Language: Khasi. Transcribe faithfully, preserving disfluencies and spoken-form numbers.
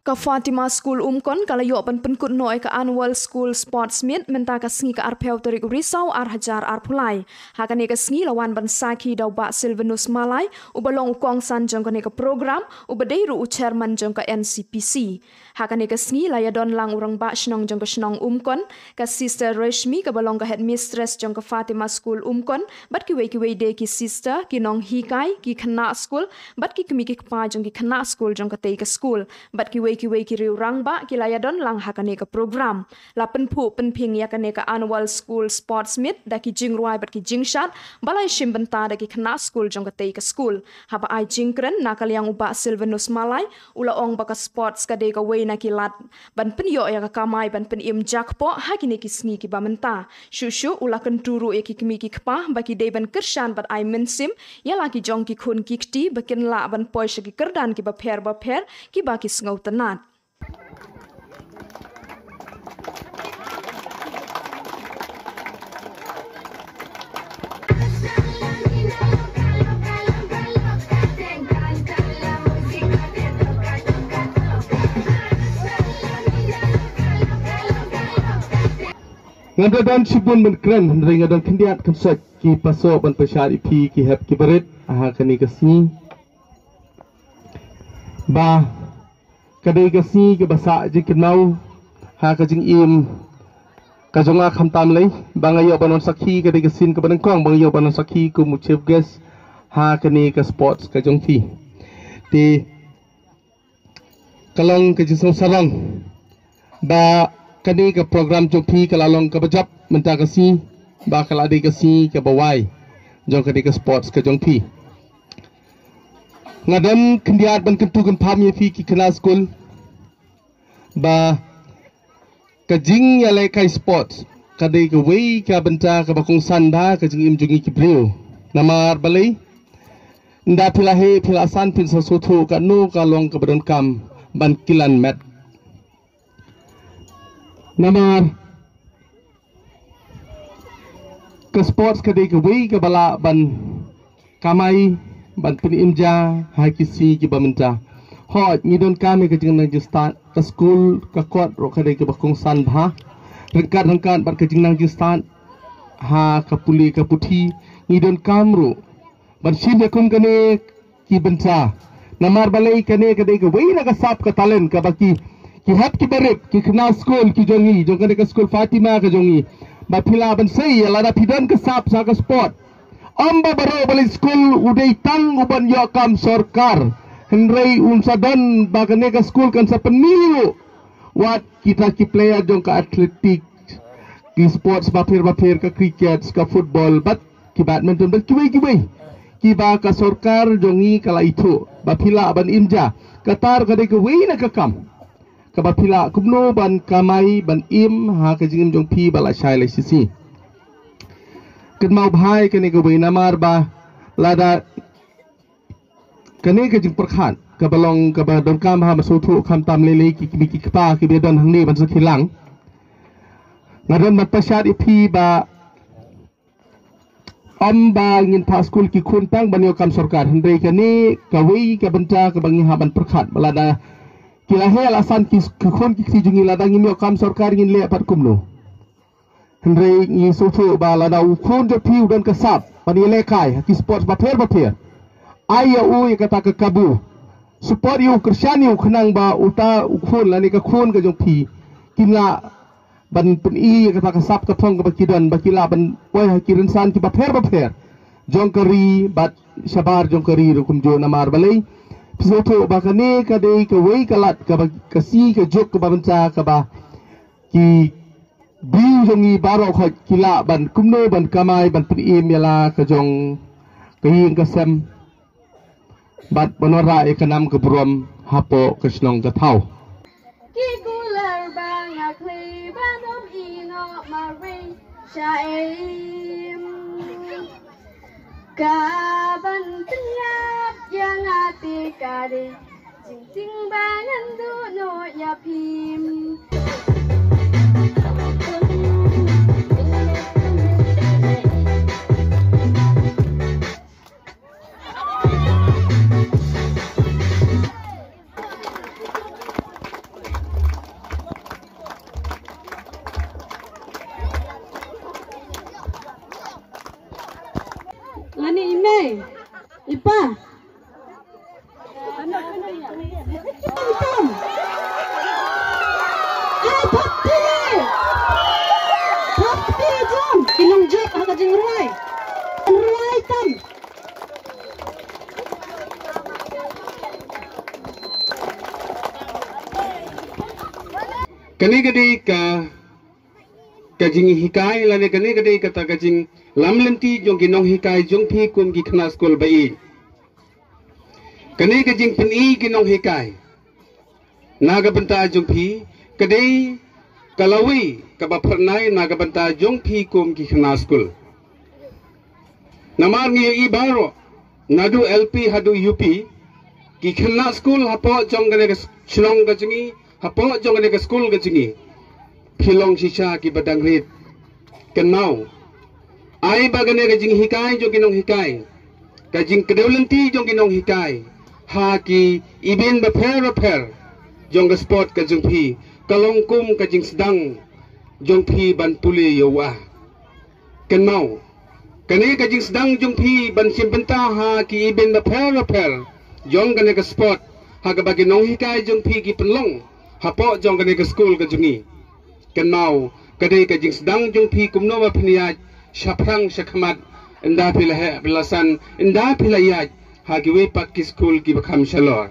Ka Fatima School Umkon ka la ïoh ban pynkut noh ïa ka Annual School Sports Meet mynta ka sngi ka arphew tarik u Risaw ar hajar arphew lai. Ha kane ka sngi la wan ban sakhi da u Bah Silvanus Malai, uba long u kongsan jong kane ka program, uba dei ruh u chairman jong ka N C P C. Ha kane ka sngi la ïadon lang u rangbah shnong jong ka shnong Umkon, ka Sister Reshmi kaba long ka headmistress jong ka Fatima School Umkon, bad kiwei kiwei de ki sister, ki nonghikai, ki khynnah skul, bad ki kmie ki kpa jong ki khynnah skul jong katei ka skul, bad kiwei kiwei ki riew rangbah ki la ïadon lang ha kane ka program. La pynphuh pynphieng ïa kane ka Annual School Sports Meet da ki jingrwai bad ki jingshad, ba la ïashim bynta da ki khynnah skul jong katei ka skul. Haba ai jingkren na ka liang u Bah Silvanus Malai, u la ong ba ka sports ka dei kawei na ki lad ban pynïoh ïa ka kamai ban pynim jakpoh ha kine ki sngi kiba mynta. Shuh shuh u la kyntu ruh ïa ki kmie ki kpa ba ki dei ban kyrshan bad ai mynsiem ïa la ki jong ki khun ki kti ba kin lah ban poi sha ki kyrdan kiba pher ba pher kiba ki sngewtynnat. Nga da don shibun ban kren, hynrei nga don khyndiat kynsoit ki paso ban pynshad ïa phi ki hep ki barit ha kane ka sngi. Ba ka dei ka sngi kaba sah jingkynmaw ha ka jingim ka jong nga khamtam lei, ba nga ïoh ban wan sakhi, ka dei ka sien kaba nyngkong ba nga ïoh ban wan sakhi kum u chief guest ha kane ka sports ka jong phi. Te ka long ka jingsngewsarong ba kane ka program jong phi ka la long kaba jop mynta ka sngi, ba ka la dei ka sngi kaba wai jong kane ka sports ka jong phi. Nga don khyndiat ban kyntu kynpham ïa phi ki khynnah skul ba ka jingïalehkai sports ka dei kawei ka bynta kaba kongsan bha ka jingim jong ngi ki briew. Namar balei? Ynda phi la heh phi la san phin sa sngewthuh kano ka long kaba donkam ban kilan met. Namar ka sports ka dei kawei kaba lah ban kamai ban pynim ja ha ki sngi kiba mynta. Hooid, ngi donkam ïa ka jingnang jingstad, ka skul ka kot ruh ka dei kaba kongsan bha. Ryngkat ryngkat bad ka jingnang jingstad ha ka pule ka puthi, ngi donkam ruh ban shim ïa kum kane ki bynta. Namar balei? Kane ka dei kawei na ka sap ka talent kaba ki, ki hep ki barit, ki khynnah skul ki jong ngi jong kane ka skul Fatima ka jong ngi, ba phi lah ban sei ïa lada phi don ka sap sha ka sport. Ym ba baroh ba leit skul u dei tang u ban ïoh kam sorkar, hynrei un sa don ba kane ka skul kan sa pynmih ruh wat kita ki player jong ka athletic, ki sports bapher bapher, ka cricket, ka football, bad ki badminton, bad kiwei kiwei kiba ka sorkar jong ngi ka la ithuh ba phi lah ban im ja. Kata ka dei kawei na ka kam kaba phi lah kumno ban kamai ban im ha ka jingim jong phi ba lashai lashisngi. Kynmaw bha ïa kane kawei namar ba lada kane ka jingpyrkhat kaba long kaba donkam ha, ba sngewthuh khamtam lei lei ki kmie ki kpa kiba don hangne ban sakhi lang. Nga don ban pynshad ïa phi ba ym ba ngin phah skul ki khun tang ban ïoh kam sorkar, hynrei kane kawei ka bynta kaba ngi hap ban pyrkhat ba lada ki la heh la san ki, ki khun ki kti jong ngi, lada ngim ïoh kam sorkar ngin leh pat kumno. Hynrei ngi sngewthuh ba lada u khun jong phi u don ka sap ban ïalehkai ha ki sports bapher bapher, ai ïa u ïa kata ka kabu, support ïa u, kyrshan ïa u khnang ba uta u khun lane ka khun ka jong phi kin lah ban pyni ïa kata ka sap ka thong kaba ki don, ba ki lah ban poi ha ki rynsan kiba pher bapher jong ka ri bad shabar jong ka ri ruh kumjuh. Namar balei? Phi sngewthuh ba kane ka dei kawei ka lad kaba, ka sngi ka juk kaba mynta kaba ki briew jong ngi baroh khoit ki lah ban kumno ban kamai ban pynim ïa la ka jong ka ïing ka sem bad ban wanrah ïa ka nam ka burom hapoh ka shnong ka thaw. Ki kular ba nga khlieh ban ym ïehnoh marwei sha im. Ka ban pynïap ïa nga te ka dei jingtieng ba ngan duh noh ïa phim. Mane i mei, i pa. Tam. Ai, thap kti. Thap kti jam. Ki nongjop ha ka jingrwai. Rwai tam. Kane ka dei ka ka jinghikai lane kane ka dei kata ka jinglam lynti jong ki nonghikai jong phi kum ki khynnah skul ba ïeit. Kane ka jingpyni ki nonghikai na ka bynta jong phi ka dei ka lawei kaba phyrnai na ka bynta jong phi kum ki khynnah skul. Namar ngi ïohi baroh naduh L P haduh U P, ki khynnah skul hapoh jong kane ka shnong ka jong ngi, hapoh jong kane ka skul ka jong ngi, phi long shisha kiba dang rit. Kynmaw, ai ba kane ka jinghikai jong ki nonghikai, ka jingkdew lynti jong ki nonghikai ha ki event bapher bapher jong ka sport ka jong phi, ka long kum ka jingsdang jong phi ban pule ïa u. Kynmaw, kane ka jingsdang jong phi ban shim bynta ha ki event bapher bapher jong kane ka sport, ha kaba ki nonghikai jong phi ki pynlong hapoh jong kane ka skul ka jong ngi. Kynmaw, ka dei ka jingsdang jong phi kumno ba phin ïaid shaphrang shakhmat, ynda phi la heh phi la san, ynda phi la ïaid ha kiwei pat ki skul kiba kham shalor.